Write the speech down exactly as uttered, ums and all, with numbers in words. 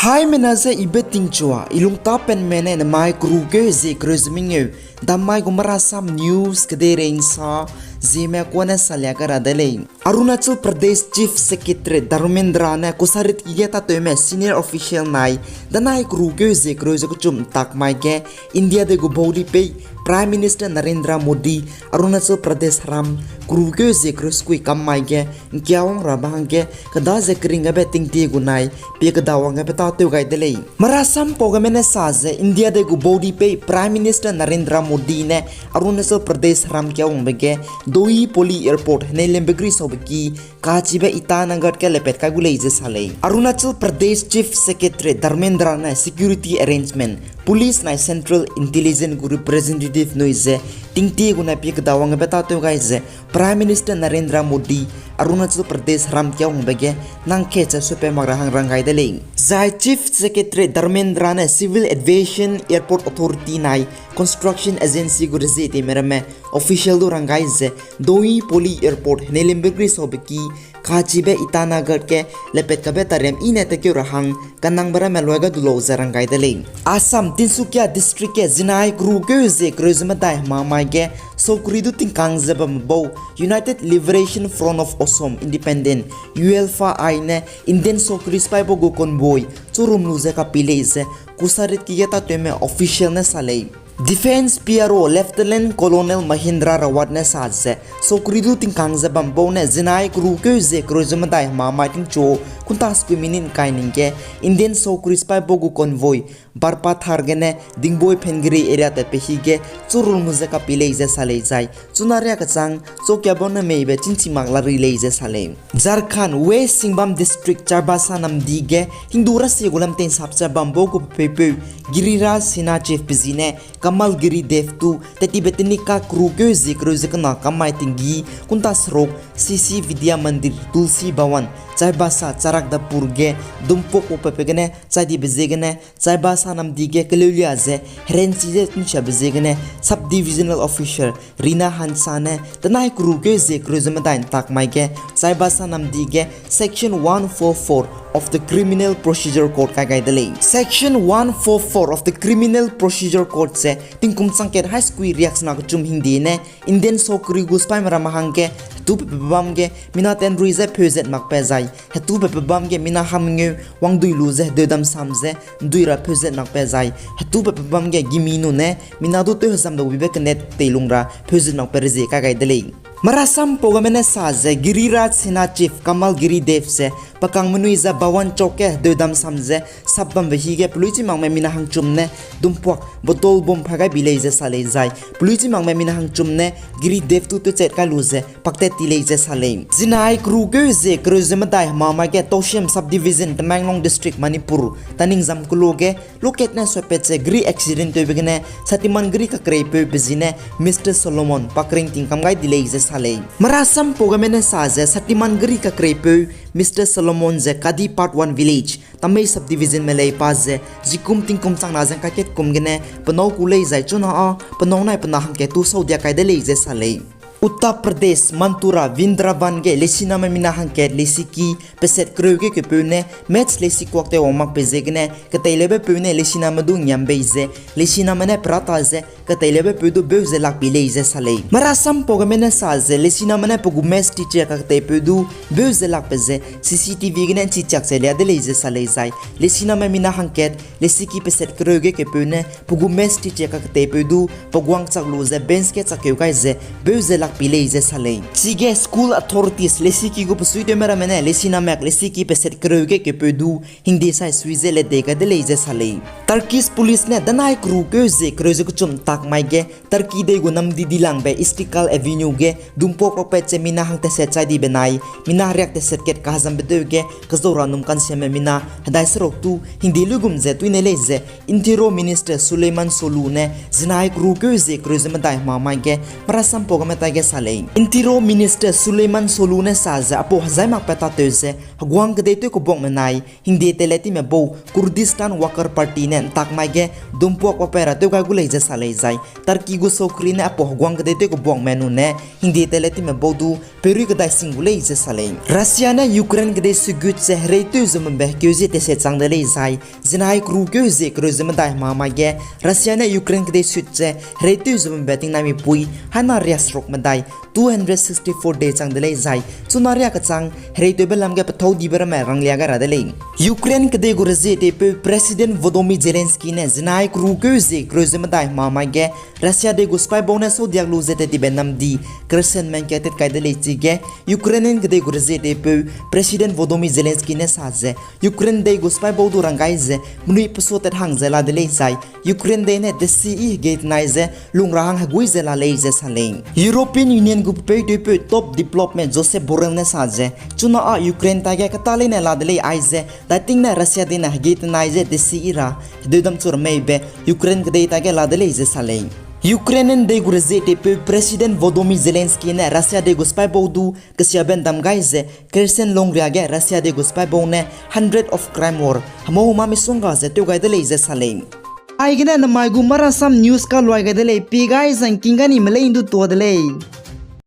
Haimena ze ibe tingchua, i lungtapenme ne nemai keru keu ze kereu ze mengeu, dammai gu Marasam News kedeirei nsa, Zeme kuane salia kai ra de lei. Arunachal Pradesh Chief Secretary Dharmendra ne kusarit ki ge tatewme senior official nai, danai keru keu ze kereu ze kechum ntak mai ge, India dei gu baudi pei Prime Minister Narendra Modi, Arunachal Pradesh heram, keru keu ze kereu sekui kam mai ge, nkiawang rabe hangge, keda ze kering gabe tingtie gu nai, pie kedawang gabe tatew gai de lei. Marasam pau geme ne sa ze, India dei gu baudi pei Prime Minister Narendra Modi ne Arunachal Pradesh heram kiawangbe ge, Doi Poli Airport, henelembe gri saube ki, kachibe Itanagar ge lepet kai gu lei ze sa lei. Arunachal Pradesh Chief Secretary Dharmendra ne security arrangement, police nai Central Intelligence gu representative nui ze, tingtie gu nai pie kedawang gabe tatew gai ze, Prime Minister Narendra Modi, Arunachal Pradesh heram kiawangbe ge, nang ke che supe mak ra hang rang gai de lei. Zai Chief Secretary Dharmendra ne Civil Aviation Airport Authority nai Construction Agency gu rezie teime ramme official du rang gai ze, Doi Poli Airport henelembe gri saube ki, kachibe Itanagar ge lepet kabe tariam ine tekeu ra hang, kanangbe ramme luai ga du lau ze rang gai de lei. Assam Tinsukia District ge zinai keru keu ze kereu ze medai hema mai ge, sokri du tingkang ze bam bau, United Liberation Front of Assam Independent, U L F I ne Indian sokri sipai bau gu convoy, churum lu ze kapi lei ze, kusarit ki ge tatewme official ne sa lei. Defence P R O Lieutenant Colonel Mahendra Rawat ne sa ze, sokri du tingkang ze bam bau ne zinai keru keu ze kereu ze medai hema mai tingchu, kunta sekui minute kai ning ge, Indian sokri sipai bau gu convoy, Barpathar gene Dingboi Phengri area tat pe hi ge, churum lu ze kapi lei ze sa lei zai, chuna ria kechang, chokia bau ne meibe chingchi mak la ri lei ze sa lei. Jharkhand West Singhbhum District Chaibasa namdi ge, Hindu rasie gu lamtei nsap ze bam bau gu pepeupeu, Giriraj Sinha Chief pe zi ne, Kamalgiri Dev tu, tetibe tenika keru keu ze kereu ze kena kam mai tinggi, kunta seruk, C C Vidya Mandir, Tulsi Bhawan, Chaibasa, Charakdapur ge, dumpuak wak pepe gene, chai dibe ziegene, Chaibasa namdi ge keleulia ze, herenchi ze tunsiabe ziegene, Sub Divisional Officer, Rina Hansa ne, tenai keru keu ze kereu ze medai ntak mai ge, Chaibasa namdi ge, Section one four four of the Criminal Procedure Code kai gai de lei. Section one four four of the Criminal Procedure Code ze, tingkum changkat hai sekui riaksena kechum hingde ne, Indian sokri gu sipaime ramme hangge, hetu pepe bam ge, mina tenrui ze pheuzet makbe zai, hetu pepe bam ge, mina hamngeu, wangdui lu ze, hedeudam sam ze, ndui ra pheuzet makbe zai, hetu pepe bam ge, gimi nune, mina du tew hezam dau wibe kenet teilung ra, pheuzet makbe rezie kai gai de lei. Marasam pau geme ne sa ze, Giriraj Sinha Chief Kamalgiri Dev ze, pakang menui ze Bhawan Chowk ge hedeudam sam ze, sap bambe hi ge pelui chi makme mina hangchum ne, dumpuak, bottle bom pha gai bi lei ze sa lei zai, pelui chi makme mina hangchum ne, Giri Dev tu tewchat kai lu ze, paktat ti lei ze sa lei. Zinai keru keu ze kereu ze medai hema mai ge Tousem Subdivision, Tamenglong District, Manipur, taning zam kelo ge, loket ne suapat ze gari accident tewbe gene, Shaktiman gari kakreipeu pe zi ne, Mister Solomon, pakring tingkam gai di lei ze sa lei. Marasam pau geme ne sa ze Shaktiman gari kakreipeu, Mister Solomon ze Kadi Part one Village, Tamei Subdivision me lei pa ze, zikum tingkum changna zeng kaket kum gene, penâu ku lei zai chuna â, penâu nai pena hangkat tu sau dia kai de lei ze sa lei. Uttar Pradesh, Mantura, Vrindavan ge, leisiname mina hangkat, leisiki, peset kereu ge kepeu ne, match leisi kuak tew wang makbe ziegene, keteileube peu ne leisiname du ngiam bei ze, leisiname ne perata ze, keteileube peu du beu ze lak pi lei ze sa lei. Marasam pau geme ne sa ze, leisiname ne pe gu match teacher kaketeipeu du, beu ze lakbe ze, C C T V gene nchi chiak ze lia de lei ze sa lei zai, leisiname mina hangkat, leisiki peset kereu ge kepeu ne, pe gu match teacher kaketeipeu du, pe guang chak lu ze bench ge chak keu gai ze, beu ze lak pi lei ze sa lei. Chige school authorities leisiki gu pesuitewme ramme ne, leisiname leisiki peset kereu ge kepeu du, hingde sai sui ze ledei gai de lei ze sa lei. Turkish police ne danai keru keu ze kereu ze kechum ntak mai ge, Turkey dei gu namdi dilangbe Istiklal Avenue ge, dumpuak pakpat ze mina hang teset chai dibe nai, mina riak teset kat kahezambe deu ge, kezau ra num kansiame mina, hedai seruk tu, hingde luigum ze tuine lei ze, Interior Minister Suleyman Solu ne, zinai keru keu ze kereu ze medai hema mai ge, marasam pau geme tai ge sa lei. Interior Minister Suleyman Solu ne sa ze, apau hezai makpat tatew ze, heguang kedei tew kebokme nai, hingde tele time bau, Kurdistan Worker Party ne ntak mai ge, dumpuak pakpat ra tew gai gu lei ze sa lei zai. Turkey gu sokri ne apau heguang kedei tew kebuangme nune hingde tele time bau du perui kedai sing gu lei ze sa lei. Russia ne Ukraine kedei sugut ze hereitew ze bambe keu zie tese chang de lei zai, zinai kru keu zie kereu ze medai hema mai ge, Russia ne Ukraine kedei sut ze hereitew ze bambe tingnai mipui haina riasrok medai two hundred sixty-four day chang de lei zai, chuna ria kechang hereitewbe lam ge pethau dibe ramme ranglia gai ra de lei. Ukraine kedei gu rezie teipeu President Volodymyr Zelensky ne zinai kru keu zie kereu ze medai hema mai ge, Russia dei gu sipai bau ne sodiak lu ze tet tibe namdi Kherson mengka tet kai de lei chige, Ukrainian kedei gu rezie teipeu President Volodymyr Zelensky ne sa ze, Ukraine dei gu sipai bau du rang gai ze, menui peso tet hang ze la de lei zai, Ukraine dei ne desi i hegei tenai ze, lung ra hang hegui ze la lei ze sa lei. European Union gu pepeutewpeu top development Josep Borrell ne sa ze, chuna â Ukraine taige keta leine la de lei aize, dating ne Russia dei ne hegei tenai ze desi i ra, hedeudam chu remeibe, Ukraine kedei taige la de lei ze sa lei. Ukrainian dei gu rezie teipeu President Volodymyr Zelensky ne Russia dei gu sipai bau du kesiabe ndam gai ze, Kherson lungria ge Russia dei gu sipai bau ne hundred of crime war, hemau hema misongga ze tew gai de lei ze sa lei. Aigene namai gu Marasam News kaluai gai de lei, pi gai zangking ga ni melei ndu tua de lei.